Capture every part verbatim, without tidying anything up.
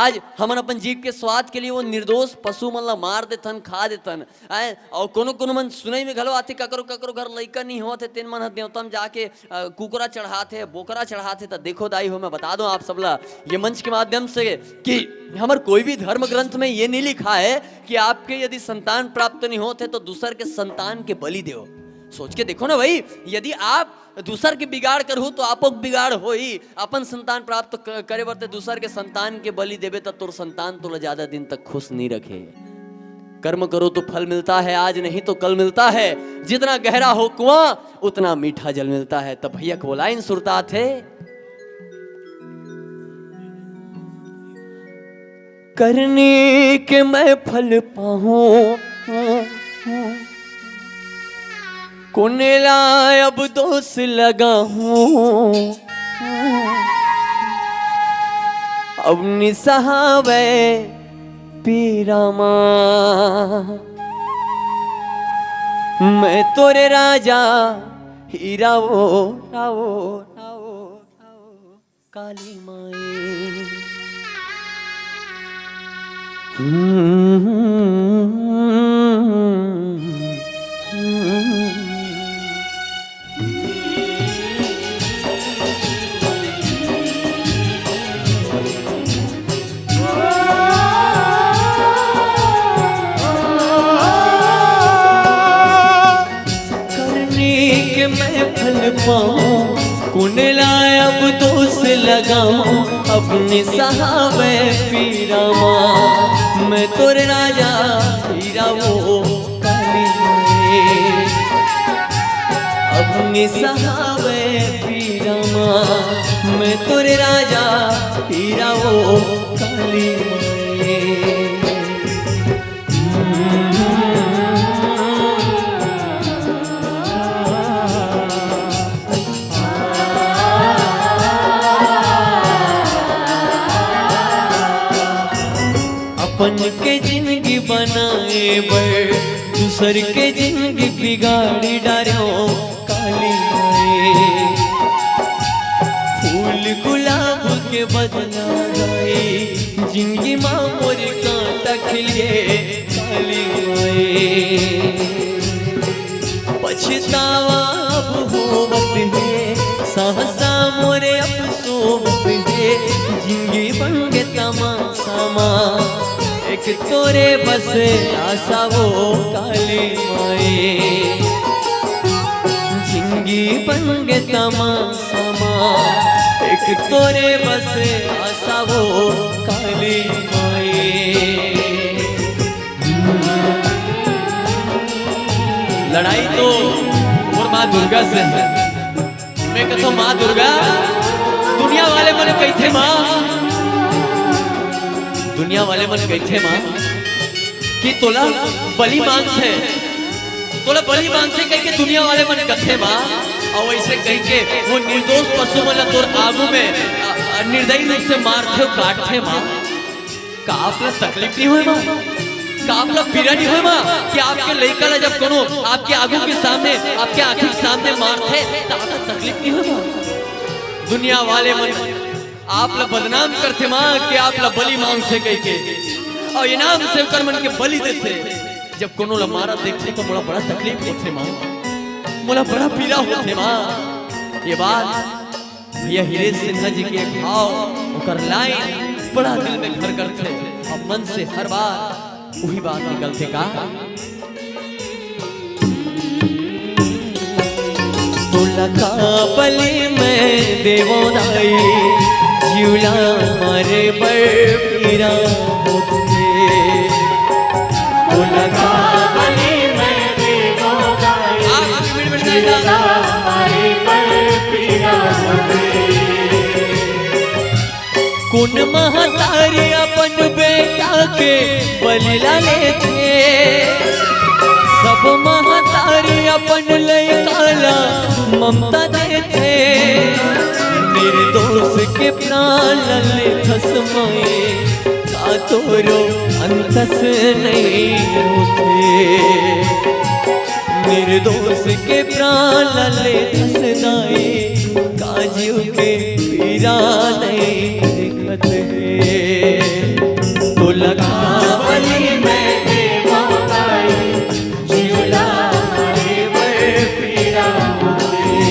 आज हमन अपन जीभ के स्वाद के लिए वो निर्दोष पशु मन ला मार देथन, खा देथन। आय, अउ कोनो कोनो मन सुनई में घलो आथे, ककरो ककरो घर लइका नहीं होत हे, तेन मन ह देवता म जाके, अ, कुकरा चढ़ाथे, बोकरा चढ़ाथे। त देखो दाई हो, मैं बता दूं आप सबला ये मंच के माध्यम से कि हमर कोई भी धर्म ग्रंथ में ये नहीं लिखा है कि आपके यदि संतान प्राप्त नहीं होत है तो दूसर के संतान के बलि देव। सोच के देखो ना भाई, यदि आप दूसर के बिगाड़ करहू तो आपो के बिगाड़ होही। अपन संतान प्राप्त क-, करे बर ते दूसर के संतान के बलि देबे त तोर संतान तोला ज्यादा दिन तक खुश नहीं रखे। कर्म करो तो फल मिलता है, आज नहीं तो कल मिलता है। जितना गहरा हो कुआं, उतना मीठा जल मिलता है। तब भैया को लाइन सुरता थे। करनी के मैं फल पाऊं, कोने ला अब दोष लगाऊं। अब निसहावे पीरा मां, मैं तोरे राजा हीरा वो, रावो, रावो, रावो। काली माई। करनी के मैं फल पाऊं, कोने ला अब दोष लगाऊं। अब निसहावे पीरा मां, मैं तोरे राजा हीरा वो काली माई। अब निसहावे पीरा मां, मैं तोरे राजा हीरा वो काली माई। अपन के जिंदगी बनाए बर दूसर के जिंदगी बिगाड़ी डारो काली माई। फूल गुलाब के बदला गई जिंदगी माँ मोर कांटा खिल गे काली माई। पछतावा अब होवत हे, साहसा मोरे अब सोवत हे। जिंदगी बन गे तमाशा माँ, एक तोरे बस आशा वो काली माई। जिंदगी बन गे तमाशा माँ, एक तोरे बस आशा वो काली माई। लड़ाई तो मोर माँ दुर्गा से हे। मैं कथों माँ दुर्गा, दुनिया वाले मन कहिथे माँ, दुनिया वाले मन कहिथे माँ कि तोला बलि मांगथे, तोला बलि मांगथे कहिके दुनिया वाले मन कथे माँ। अउ ऐसे कहिके वो निर्दोष पशु मन ला तोर आगू में, अ, अ, निर्दयी रूप से मारथे, काटथे माँ। का आप ला तकलीफ नहीं होय माँ? का आप ला पीरा नहीं होय माँ कि आपके लइका ला जब कोनो आपके आगू के सामने, आपके आँखी के सामने मारथे, त आप ला तकलीफ नहीं होय माँ? दुनिया वाले मन आप ला बदनाम करथे माँ कि आप ला बलि मांगथे कहिके, अउ इनाम से ओकर मन के बलि देथे। जब कोनो ला मारा देखथे त मोला बड़ा तकलीफ होथे माँ, मोला बड़ा पीरा होथे माँ। ये बात भैया हिरेश सिन्हा जी के एक भाव, ओकर लाइन बड़ा दिल में घर करथे। अब मन से हर बार वही बात निकलथे का। तोला का बलि मैं देवों दाई, जिउला मारे बर पीरा होथे। तोला का बलि मैं देवों दाई, आप मिनट मिनट जिउला मारे बर पीरा होथे। कोन महतारी अपन बेटा के बलि ला लेथे? सब महतारी अपन लइका ला ममता देथे। निर्दोष के प्राण ला लेथस माई, का तोरो अंतस नहीं होथे? निर्दोष के प्राण ला लेथस दाई, का जीव के पीरा नहीं तोला का बलि मैं देवो दाई, जीव ला मारे बर पीरा होथे।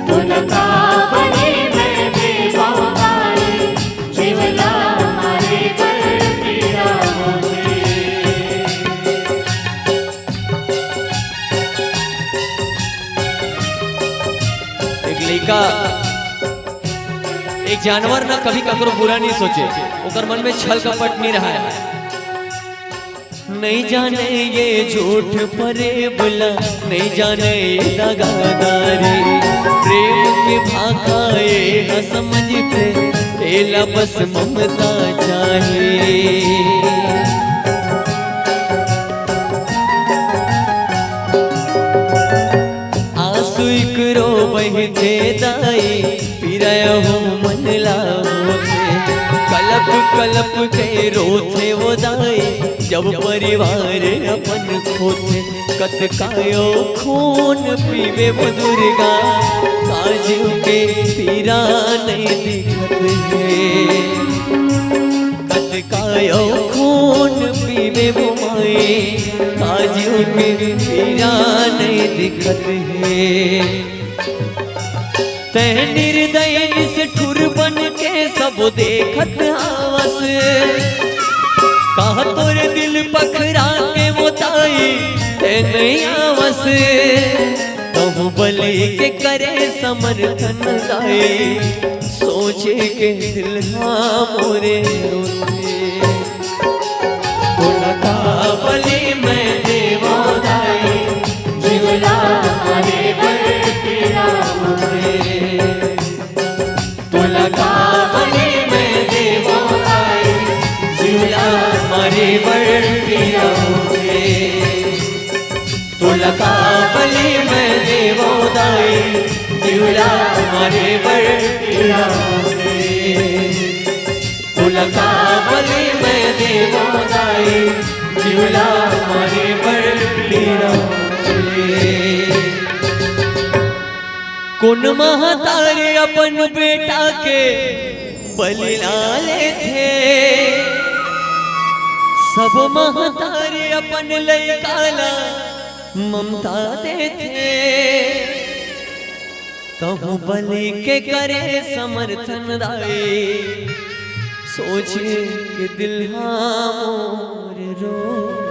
तोला का बलि मैं देवो दाई, जीव ला मारे बर पीरा होथे। एक लइका, एक जानवर ना कभी ककरो बुरा नहीं सोचे, ओकर मन में छल कपट नहीं रहा है। नहीं जाने ये झूठ फरेब ला, नहीं जाने ये दगादारी। प्रेम के भाखा ये ह समझ पे, एला बस ममता चाहिए। आंसू इकरो बहिथे दाई, पीरा हो मन ला होथे। कलप कलप के रोथे वो दाई, जब परिवार अपन खोथे। कतकायो खून पीबे वो दुर्गा, काजू के पीरा नहीं दिखत हे। कतकायो खून पीबे वो माई, काजू के पीरा नहीं दिखत हे। तैं निर्दयी निष्ठुर बन के सब देखत हावस। कहा तोर दिल पखरा के वो दाई, तैं नहीं आवस। कहूँ बलि के करे समर्थन दाई, सोचे के दिल हा मोरे रोथे। तोला का बलि मैं देवो दाई, जीव ला मारे बर पीरा होथे। तोला का बलि मैं देवो दाई, जीव ला मारे बर पीरा होथे। तोला का बलि मैं देवो दाई, जीव ला मारे बर पीरा होथे। तोला का बलि मैं देवो दाई, जीव ला मारे बर पीरा होथे। कोन महतारी अपन बेटा के बलि ला लेथे? सब महतारी अपन लइका ला ममता देथे। तहूँ बलि के करे समर्थन दाई, सोच के दिल हा मोर रो।